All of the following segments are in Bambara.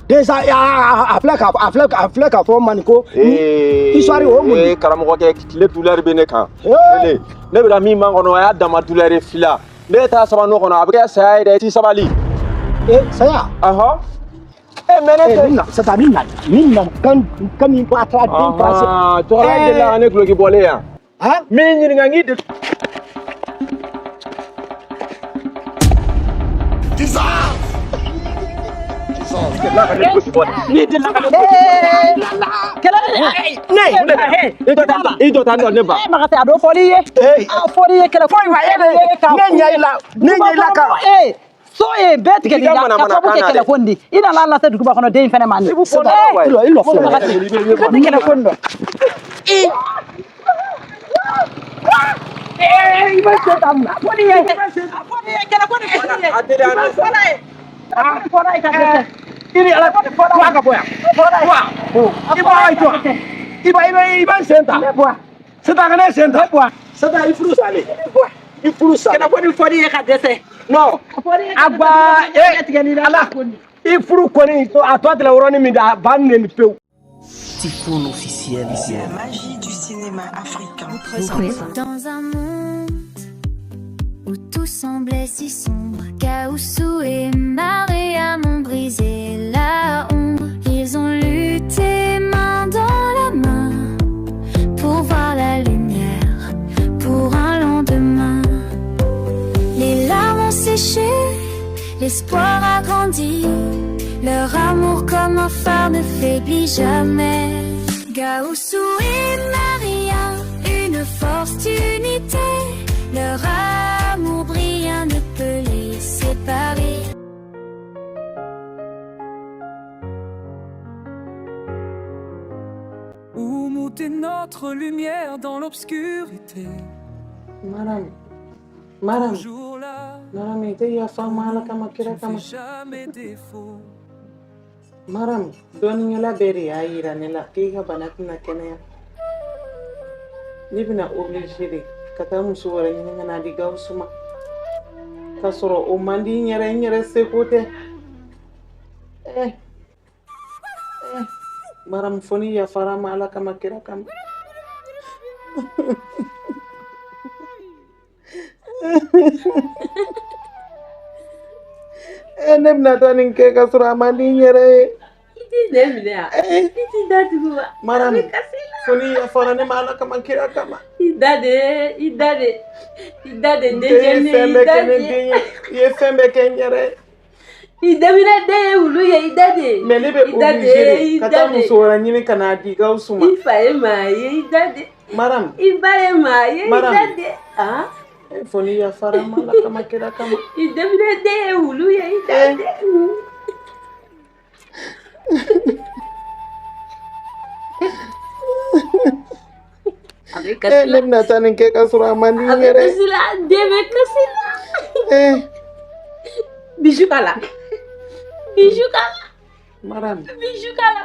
Déjà a filɛ ka a filɛ a filɛ k'a fɔ man ko histoire o mun Ee, karamɔgɔkɛ, tile douleur bɛ ne kan. Ne bɛ ka min man kɔnɔ, a y'a dama douleur ye fila. Ne t'a saba n'o kɔnɔ, a bɛ kɛ saya ye dɛ, i t'i sabali. Ee, saya? Ɔhɔn. E, mais ne tɛ. Nin na sisan, nin na nin na kan kan min b'a taara den français. Cɛkɔrɔba in delila ka ne duloki bɔlen yan. Han. Min ɲininka n k'i de. Ne I jɔ tan, i jɔ tan dɔ, ne ba. Maga tɛ a dɔ fɔl'i ye. A fɔl'i ye kɛlɛ ko in e de ne ɲɛ i la, ne ɲɛ i la ka ee so ye bɛɛ tigɛ I ka la ka manamana sababu kɛ kan na dɛ. kɛlɛ ko in di i nana lase duguba kɔnɔ den in fɛnɛ ma nin. I b'u fɔ dɔrɔn wa. I lɔ, i lɔ filɛ. Maga tɛ i tɛ kɛlɛ ko in dɔn. I bɛ se ka mun a fɔl'i ye, a fɔl'i ye kɛlɛ ko nin fɔl'i ye. A teliya na. Fɔlɔ ye fɔlɔ ye ka dɛsɛ. I ni ala bɔ ka bɔ yan. I bɔ, i jɔ, i b'a i bɛ i bɛ n sen ta. Ne bɔ. Sisan ka ne sen ta. Sisan i furu salen, i furu salen. Kɛlɛ ko nin fɔl'i ye ka dɛsɛ. Non. A fɔl'i ye ka A ba dɛsɛ. e Tigɛ n'i la. Ala i furu kɔni a tɔ tɛla yɔrɔnin min da a ba neni pewu. Typhoon officiel. La magie du cinéma africain. Dans un monde où tout semblait si sombre, Gaoussou et Mariam ont brisé la ombre. Ils ont lutté main dans la main pour voir la lumière, pour un lendemain. Les larmes ont séché, l'espoir a grandi. Leur amour comme un phare ne faiblit jamais. Gaoussou et Maria, une force d'unité. Leur amour brillant ne peut les séparer. Oumou, t'es notre lumière dans l'obscurité. Maram, Maram, Toujours là, Maram, i tɛ yafa n ma Ala kama tu kira ne fais kama. jamais défaut. Maram, dɔnnikɛla bɛɛ de y'a yira ne la k'i ka bana tɛna kɛnɛya. Ne bɛna obligé de ka taa muso wɛrɛ ɲini ka n'a di Gawusu ma. K'a sɔrɔ o man di n yɛrɛ, n yɛrɛ seko tɛ. Eh, eh, Maram, fo ni yafara n ma Ala kama kira kama. Eh, ne bɛna taa nin kɛ k'a sɔrɔ a man di n yɛrɛ ye. I t'i nɛn minɛ wa? Eh, I t'i da tugu wa? Maram, A bɛ kasi la. fo ni yafara ne ma Ala kama kira kama. I da de, i da de, i da de. N den ye Dencɛnin fɛn i bɛɛ da kɛ ne de. den ye, i ye fɛn bɛɛ kɛ n yɛrɛ ye. I daminɛ den ye wulu ye, i da de. Mais ne bɛ I da de, obligé de i ka da taa de. muso wɛrɛ ɲini ka n'a di Gawusu ma. I fa ye maa ye, i da de. Maram, I ba ye maa ye, i Maram. da de. Ah, Eh, fo ni yafara n ma Ala kama kira kama. I daminɛ den ye wulu ye, i da Eh. de. A bɛ Eh, kasi ne la. bɛna taa nin kɛ k'a sɔrɔ a man di A n bɛ yɛrɛ ye. kasi la, den bɛ kasi la. Eh, Bijou k'a la. Bijou k'a la. Maram, Bijou k'a la.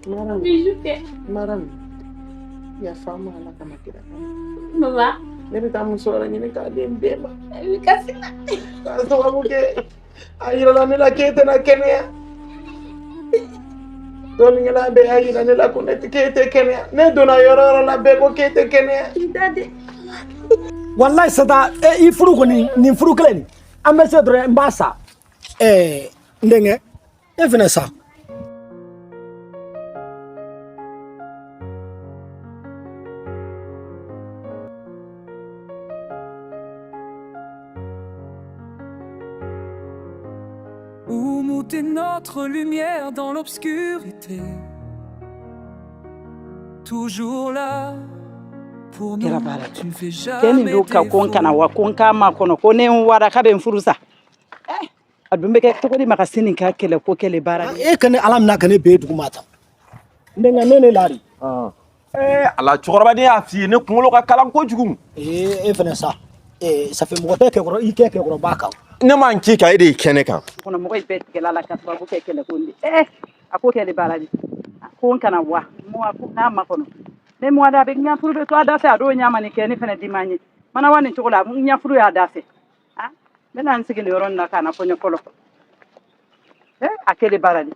Maram, Bijou kɛ. Maram, yafa n ma Ala kama kira kama. Mama, Ne bɛ taa muso wɛrɛ ɲini k'a di n den ma. a bɛ kasi la. K'a sababu kɛ a yirala ne la k'e tɛna kɛnɛya. Dɔnnikɛla bɛɛ y'a yira ne la ko ne tɛ k'e tɛ kɛnɛya. Ne donna yɔrɔ o yɔrɔ la, bɛɛ ko k'e tɛ kɛnɛya. I da de. Walayi sisan e i furu kɔni, nin furu kelen nin, an bɛ se dɔrɔn n b'a sa. Ɛɛ, n denkɛ, e fɛnɛ sa. Oumou, t'es notre lumière dans l'obscurité. Toujours là pour nous, Kɛra baara tu ne fais kɛ nin jamais don ka ko n kana défaut. wa ko n k'a ma kɔnɔ ko ne n wara k'a bɛ n furu sa. A dun bɛ kɛ cogo di ma ka se nin ka kɛlɛ ko kɛlɛ baara de. E ka ne ala minɛ ka ne bɛn dugu ma tan, n denkɛ, ne ne la de. Ee ala, cɛkɔrɔba, ne y'a f'i ye, ne kunkolo ka kalan kojugu. Ee, e fɛnɛ sa, ee ça fait mɔgɔ tɛ kɛkɔrɔ i kɛ kɛkɔrɔba kan. Ne m'an k'i kan, e de y'i kɛ ne kan. Kɔnɔ mɔgɔ in bɛɛ tigɛla la ka sababu kɛ kɛlɛ ko in de. A ko kɛlɛ baara de a ko n kana wa mɔ a ko k'a ma kɔnɔ ne mɔ da a bɛ n ɲɛfuru bɛ to a da fɛ a dɔw ɲa ma nin kɛ ne fɛnɛ di man ye mana wa nin cogo la n ɲɛfuru y'a da fɛ. Ah, n bɛna n sigi nin yɔrɔ in na k'a na fɔ n ye fɔlɔ. A kɛlɛ baara de.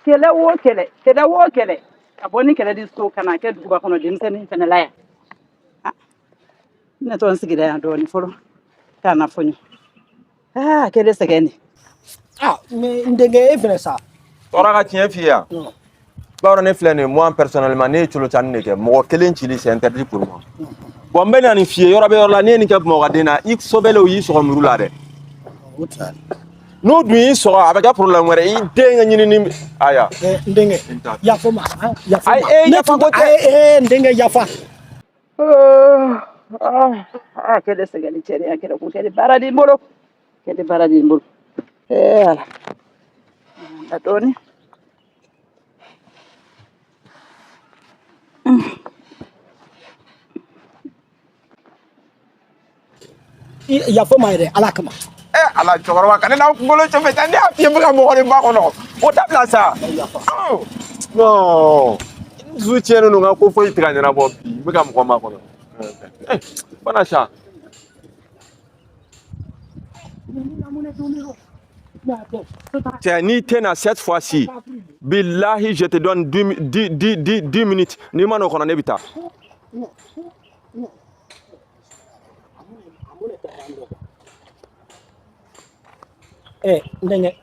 Kɛlɛ o kɛlɛ, kɛlɛ o kɛlɛ, ka bɔ ni kɛlɛ di so ka na kɛ duguba kɔnɔ denmisɛnnin fɛnɛ la yan. Ah, ne tɔ n sigira yan dɔɔnin fɔlɔ k'a na fɔɲɔ. Aa, kɛlɛ sɛgɛn de. Ah, mais n denkɛ, e fɛnɛ sa. Tɔɔrɔ ka tiɲɛ f'i ye yan. B'a dɔn ne filɛ nin ye, moi personnellement, ne ye colo cani de kɛ. Mɔgɔ kelen cili, c'est interdit pour moi. Bon, n bɛ na nin f'i ye, yɔrɔ bɛ yɔrɔ la, n'i ye nin kɛ Bamakɔ den na, i sɔbɛlen, o y'i sɔgɔ muru la dɛ. O tɛ. N'o dun y'i sɔgɔ, a bɛ kɛ problème wɛrɛ i den ka ɲinini aya. N denkɛ, yafa ma, yafa Ayi, ma. e Ne yafa tun ko tɛ. Ayi, n denkɛ, yafa. Ah, kɛlɛ sɛgɛn ni cɛya kɛlɛ ko kɛlɛ baara di n bolo. Kɛlɛ baara di n bolo. Ee Ala. A dɔɔnin. Yafa ma yɛrɛ, Ala kama. Eh Ala, cɛkɔrɔba, ka ne na kunkolo cɛfɛ tan, ne y'a f'i ye n bɛ ka mɔgɔ de ba kɔnɔ, o dabila sa. Oh, non, n dusu tiɲɛnen don, n ka ko foyi tɛ ka ɲɛnabɔ bi, n bɛ ka mɔgɔ makɔnɔ. Eh, bana sa. Cɛ, n'i tɛ na cette fois-ci, bilahi, je te donne 10 10 10 10 minutes, n'i ma n'o kɔnɔ, ne bɛ taa. N denkɛ,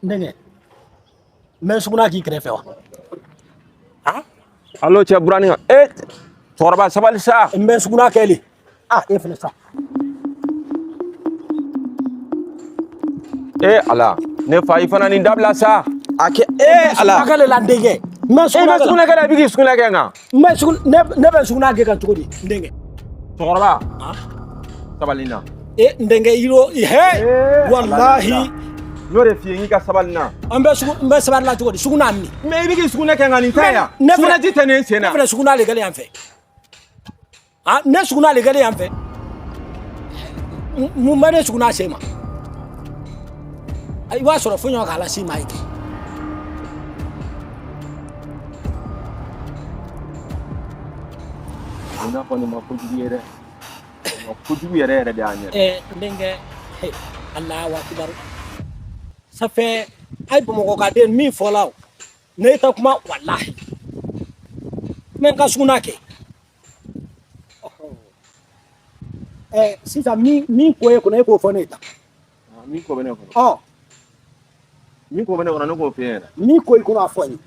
n denkɛ, n bɛ suguna k'i kɛrɛfɛ wa? Allo, cɛ, burani kan. Eh, cɛkɔrɔba, sabali sa. N bɛ suguna kɛ le. Ah, e fɛnɛ sa. Eh Ala, ne fa, i fana nin dabila sa. A kɛ, eh Ala. Suguna kɛ le la, n denkɛ. N bɛ E suguna bɛ kɛ la. sugunɛ kɛ dɛ, i bɛ k'i sugunɛ kɛ nka. N bɛ sugun ne bɛ suguna kɛ kan cogo di, n denkɛ? Cɛkɔrɔba, sabali na. E, n denkɛ, i ro he, walahi. N y'o de f'i ye, n k'i ka sabali na. An bɛ sugu, n bɛ sabali la cogo di? Suguna min. Mais i bɛ k'i sugunɛ kɛ nka nin tɛ yan. Ne Sugunɛji tɛ ne sen Ne na. fɛnɛ suguna le kɛlen yan fɛ. Ah, ne suguna le kɛlen yan fɛ. Mun bɛ ne suguna se ma? I b'a sɔrɔ fo ɲɔgɔn k'a lase ma ye. I n'a fɔ nin ma kojugu ye dɛ. Nin ma kojugu yɛrɛ yɛrɛ de y'a ɲɛ. N denkɛ, he, Alahu akibaru. Ça fait a ye Bamakɔ ka den min fɔla o. Ne tɛ kuma, walahi. N bɛ n ka suguna kɛ. Sisan min ko e kɔnɔ, e k'o fɔ ne ye tan. Min ko bɛ ne kɔnɔ. Ɔ. Min ko bɛ ne kɔnɔ, ne k'o f'e ɲɛna. Min ko i kɔnɔ, a fɔ n ye.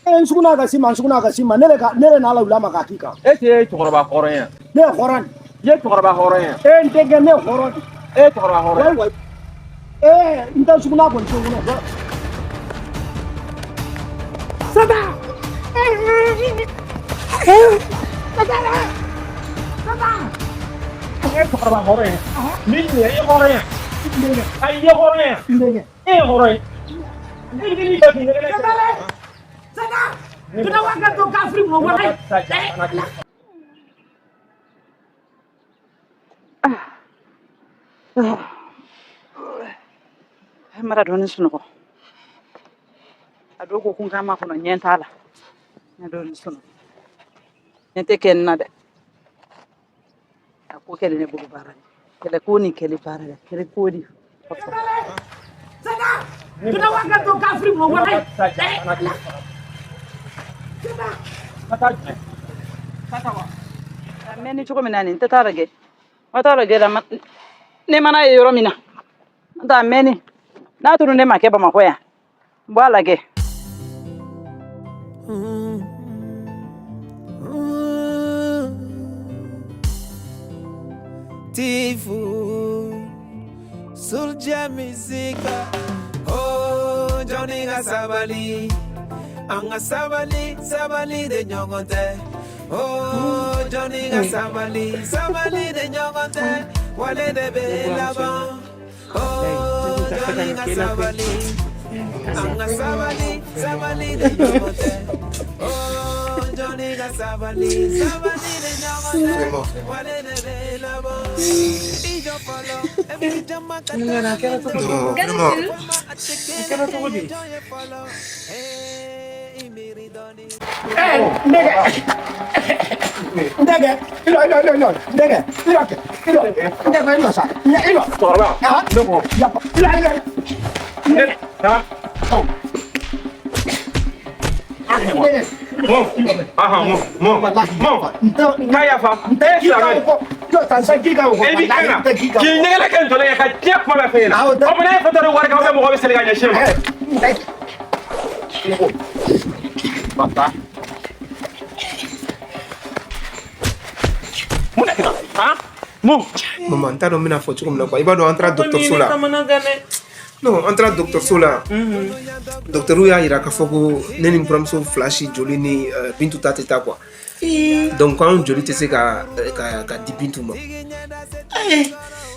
N suguna ka s'i ma, n suguna ka s'i ma, ne de ka ne de n'a lawuli a ma k'a k'i kan. E tɛ cɛkɔrɔba hɔrɔn ye. Ne ye hɔrɔn de. I ye cɛkɔrɔba hɔrɔn ye. E, n denkɛ, ne ye hɔrɔn de. E ye cɛkɔrɔba hɔrɔn ye. Wayi wayi. N tɛ suguna kɔni to n kɔnɔ. Sata! Sata! Sata! E ye cɛkɔrɔba hɔrɔn ye. Min ɲɛ, e ye hɔrɔn ye. Ayi, i ye hɔrɔn ye. N denkɛ. E ye hɔrɔn ye. E bɛ k'i jɔ k'i ɲɛgɛnɛ kɛ. Sata! Tuna wa ka to kafiri mɔ walayi. Mara dɔɔnin sunɔgɔ. A dɔw ko n k'a ma kɔnɔ, ɲɛ t'a la. N dɔɔnin sunɔgɔ. Ɲɛ tɛ kɛ n na dɛ. A ko kɛlen ne bolo baara de. Kɛlɛ ko ni kɛlɛ baara de. Kɛlɛ ko de. Sata! Tuna wa ka to kafiri mɔ walayi. A mɛnni cogo min na nin, n tɛ taa lajɛ. Ma taa lajɛ la, ne mana ye yɔrɔ min na. N tɛ a mɛnni. N'a tunu ne ma kɛ Bamakɔ yan. N b'a lajɛ. Tifu Soulja Music. Oh, Johnny ka sabali. An ka sabali, sabali de ɲɔgɔn tɛ. Oh, Johnny ka sabali, sabali de ɲɔgɔn tɛ. Wale de bɛ laban. Oh, Johnny ka sabali. An ka sabali, sabali de ɲɔgɔn tɛ. Oh, Johnny ka sabali, sabali de ɲɔgɔn tɛ. Wale de bɛ laban. I jɔ fɔlɔ, e bɛ jama ka Nin a kɛra cogo di? Non, vraiment. A kɛra cogo di? N denkɛ, n denkɛ, i lɔ, i lɔ, i lɔ, i lɔ, n denkɛ, i lɔ kɛ, i lɔ, n denkɛ, i lɔ sa, i lɔ. Cɛkɔrɔba, Ah, ne ko. Yafa, i lɔ, i lɔ. Ne, ha? Mun? Ahan, mun? Mun? Mun? K'a yafa. E ye silamɛ ye. E b'i kan na. K'i ɲɛgɛnɛ kɛ ntɔlen ye ka diɲɛ kuma bɛɛ f'e ɲɛna. O tuma e fatɔ de wari kan mɔgɔ bɛ seli ka ɲɛsin e ma. Bata. Mun de kɛra? Han? Mun? Maman, n t'a dɔn n bɛna fɔ cogo min na quoi. I b'a dɔn an taara dɔgɔtɔrɔso la. Non, an taara dɔgɔtɔrɔso la. Dɔgɔtɔrɔw y'a yira k'a fɔ ko ne ni n buramuso fila si joli ni Bintu ta tɛ taa quoi. Donc anw joli tɛ se ka di Bintu ma.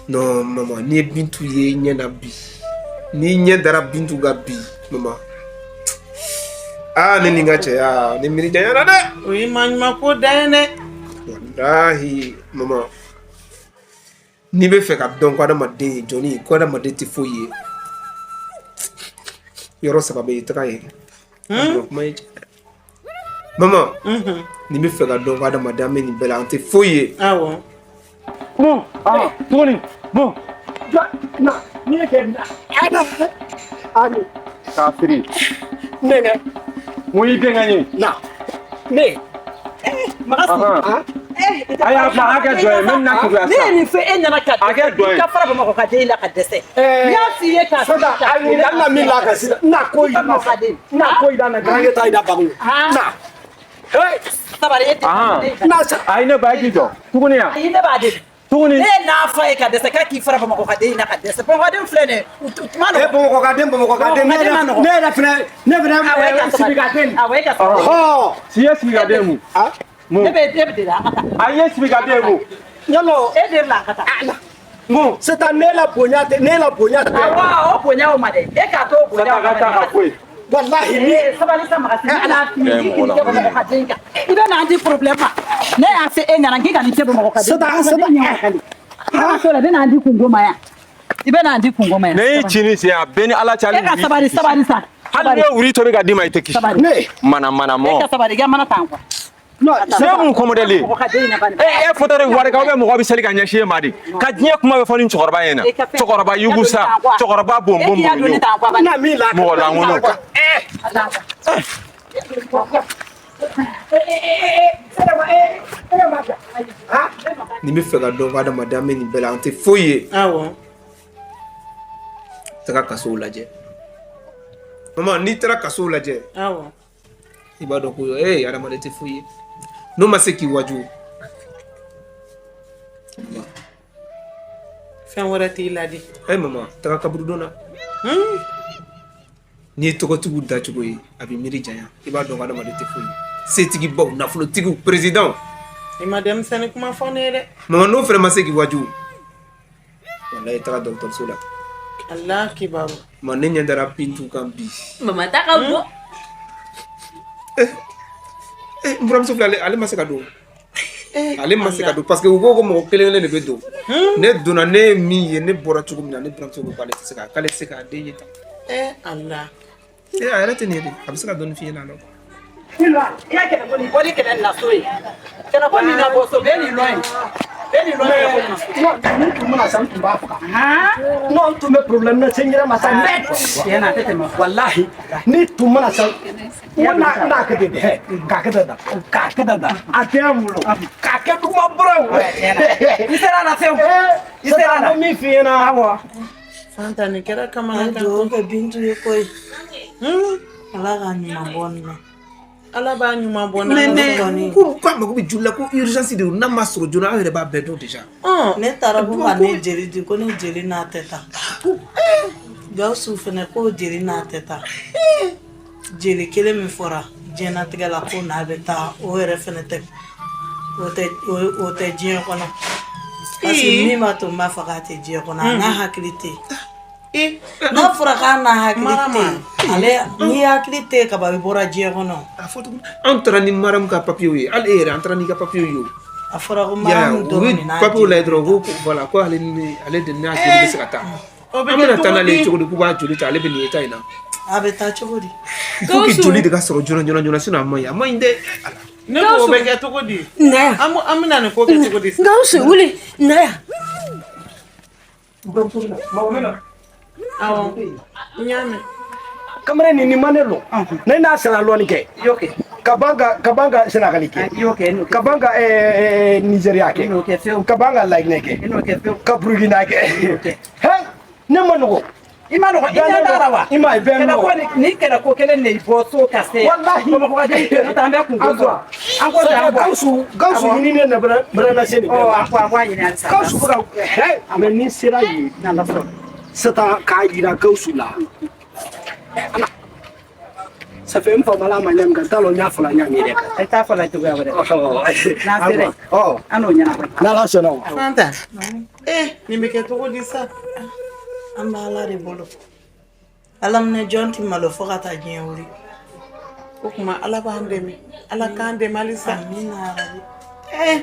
Non, maman, n'i ye Bintu ye ɲɛ na bi, n'i ɲɛ dara Bintu kan bi, maman. Ah, ne ni n ka cɛya, ne miiri janyara dɛ. O ye maɲuman ko dan ye dɛ. Walahi, maman. N'i bɛ fɛ ka dɔn ko adamaden ye jɔnni ye, ko adamaden tɛ foyi ye, yɔrɔ saba bɛ yen, taga yen. Kuma ye maman, n'i bɛ fɛ ka dɔn ko adamaden an bɛ nin bɛɛ la, an tɛ foyi ye. Awɔ. Bon, ah, tuguni, bon. Na, n'i ye kɛ na, ani. Kafiri. Nɛnɛ. Mun y'i denkɛ ye? Na, ne. Makan. A y'a bila hakɛ dɔ ye, min na keguya sa. Ne ye nin fɔ e ɲɛna ka Hakɛ dɔ ye. I ka fara Bamakɔ ka den la ka dɛsɛ. N y'a f'i ye k'a Soda, ayi, n na min la ka sisan, n na ko yira na, n na ko yira na, garankɛ ta yira bago. Na. Hey. Sabari e tɛ. Na sa. Ayi, ne ba, i k'i jɔ. Tuguni yan. Ayi, ne b'a deli. Tuguni. Ne ye n'a fɔ a ye ka dɛsɛ k'a k'i fara Bamakɔ ka den na ka dɛsɛ. Bamakɔ den filɛ nin ye, u tuma nɔgɔn. E Bamakɔ ka den, Bamakɔ ka den, ne yɛrɛ, ne yɛrɛ fɛnɛ, ne fɛnɛ sigi ka den. Awɔ, e ka sabali. Ɔhɔ. Si ye sigi ka den mun? Mun? Ne bɛ deli a ka taa. A ye sigi ka den mun? Yalo. E deli la a ka taa. Mun? Sisan ne la bonya tɛ, ne la bonya tɛ. Awɔ, o bonya o ma dɛ. E k'a to o bonya o ma. Sata ka taa ka bɔ yen. Walahi ni. Sabali sa Makasi, ne n'a f'i ye k'i k'i kɛ Bamakɔ ka den kan. I bɛ n'an di problème ma. Ne y'a fɔ e ɲɛna k'i ka nin kɛ Bamakɔ ka den kan. Sata, sata. I b'a bɛ n'an di kungo ma yan. I bɛ n'an di kungo ma yan. Ne y'i ci ni sen a bɛɛ ni Ala cɛ. E ka sabali, sabali sa. Hali ne ye wuri tobi ka d'i ma, i tɛ kisi. Ne. Mana mana mɔ. E ka sabali, i ka mana tan quoi. Non, ne ye mun kɔmɔdɛli ye? E fatɔ de wari kan, ou bien mɔgɔ bɛ seli ka ɲɛsin e ma de? Ka diɲɛ kuma bɛ fɔ ni cɛkɔrɔba ɲɛna. Cɛkɔrɔba yugusa, cɛkɔrɔba bonbon bonbon. Na min la. Mɔgɔ lankolon. N'i bɛ fɛ ka dɔn ko adamaden an bɛ nin bɛɛ la, an tɛ foyi ye. Awɔ. Taga kasow lajɛ. Maman, n'i taara kasow lajɛ. Awɔ. I b'a dɔn ko ee adamaden tɛ foyi ye. N'o ma se k'i waju. Fɛn wɛrɛ t'i la di. Eh maman, taga kaburudon na. N'i ye tɔgɔtigiw dacogo ye, a bɛ miiri janya. I b'a dɔn ko adamaden tɛ foyi ye. Setigibaw, nafolotigiw, président. I ma denmisɛnnin kuma fɔ ne ye dɛ. Maman, n'o fana ma se k'i waju. Walayi, taga dɔgɔtɔrɔso la. Allah kibaru. Ma ne ɲɛ dara Bintu kan bi. Mama ta ka bon. N buramuso filɛ, ale ma se ka don. Ale ma se ka don parce que u ko ko mɔgɔ kelen kelen de bɛ don. Ne donna, ne ye min ye, ne bɔra cogo min na, ne buramuso ko k'ale tɛ se ka, k'ale tɛ se k'a den ye tan. Allah. A yɛrɛ tɛ nin ye de, a bɛ se ka dɔɔnin f'i ɲɛna a la. I y'a kɛlɛ ko nin bɔli kɛlɛ nin na so ye. Kɛlɛ ko nin na bɔ so, bɛɛ n'i lɔ yen. Bɛɛ n'i lɔ yen. Ni tun bɛna sa, n tun b'a faga. Non, n tun bɛ problème na se n yɛrɛ ma sa net. Tiɲɛ na, a tɛ tɛmɛ. Walahi, ni tun bɛna sa, n ko n'a kɛ ten dɛ, k'a kɛ tan, k'a kɛ tan, a tɛ an bolo, k'a kɛ duguma bɔrɔ. I sera a la fewu. I sera a la. N bɛ min f'i ɲɛna. Awɔ. Fanta, nin kɛra kamanagan. An dugawu kɛ Bintu ye koyi. Ala ka ɲuman bɔ nin na. Ala b'a ɲuman bɔ Mais ko k'a mago bɛ joli la, ko urgence de don, n'a ma sɔrɔ joona, aw yɛrɛ b'a bɛɛ dɔn déjà. Ne taara ko ka ne jeli di, ko ne jeli n'a tɛ taa. Gawusu fɛnɛ ko jeli n'a tɛ taa. Jeli kelen min fɔra diɲɛnatigɛ la ko n'a bɛ taa, o yɛrɛ fɛnɛ tɛ, o tɛ diɲɛ kɔnɔ. Parce que min b'a to n b'a fɔ k'a tɛ diɲɛ kɔnɔ, a n'a hakili tɛ yen. N'a fɔra k'a n'a hakili tɛ yen, ale n'i hakili tɛ yen kaban, i bɔra diɲɛ kɔnɔ. A fɔ tuguni, anw taara ni Maramu ka papiyew ye, hali e yɛrɛ, an taara n'i ka papiyew ye o. A fɔra ko Maramu U dɔrɔn bɛ de n'a papiyew jeli lajɛ dɔrɔn, ko voilà, ko ale ni ale de n'a joli bɛ se ka taa. An bɛna taa n'ale ye cogo di k'u b'a joli ta, ale bɛ nin état in na. A bɛ taa cogo di? Il faut que joli de ka sɔrɔ joona joona joona, sinon a man ɲi, a man ɲi dɛ. Ne ko o bɛ kɛ cogo di? Na yan. An bɛna nin ko kɛ cogo di? Gawusu, wuli, na yan. Awɔ, n y'a mɛn. Kamalen nin nin ma ne lɔn. Ne n'a sera lɔnni kɛ. I y'o kɛ. Ka ban ka Senegali kɛ. I y'o kɛ, i n'o kɛ. Ka ban ka Nizeriya kɛ. I n'o kɛ fewu. Ka ban ka Laginɛ kɛ. I n'o kɛ fewu. Ka Burukina kɛ. Kɛ. He, ne ma nɔgɔ. I ma nɔgɔ, i ɲɛ t'a la wa? I ma ye bɛɛ Kɛlɛko nɔgɔ. ni kɛlɛko kelen de bɔ so ka se yan. Walahi. Bamakɔ ka den n'o tɛ an bɛɛ kunko sɔrɔ. An ko ten, an bɔ. Gawusu ɲininen de bɛrɛ lase nin Ɔ, bɛɛ ma. an ko a ɲini halisa. Gawusu bɛ ka he, mais ni sera yen. N'Ala sɔnna. Sisan k'a yira Gawusu la. Ala. Ça fait n famala ma ɲa min kan, n t'a lɔn n y'a fɔla ɲa min yɛrɛ kan. I t'a fɔ la cogoya wɛrɛ. N'an sera yen. Ɔ. An n'o ɲɛnabɔ. N'Ala sɔnna o. Fanta, nin bɛ kɛ cogo di sa? An bɛ Ala de bolo. Ala minɛ jɔn tɛ malo fo ka taa diɲɛ wuli. O tuma Ala b'an dɛmɛ, Ala k'an dɛmɛ halisa. Amina yarabi.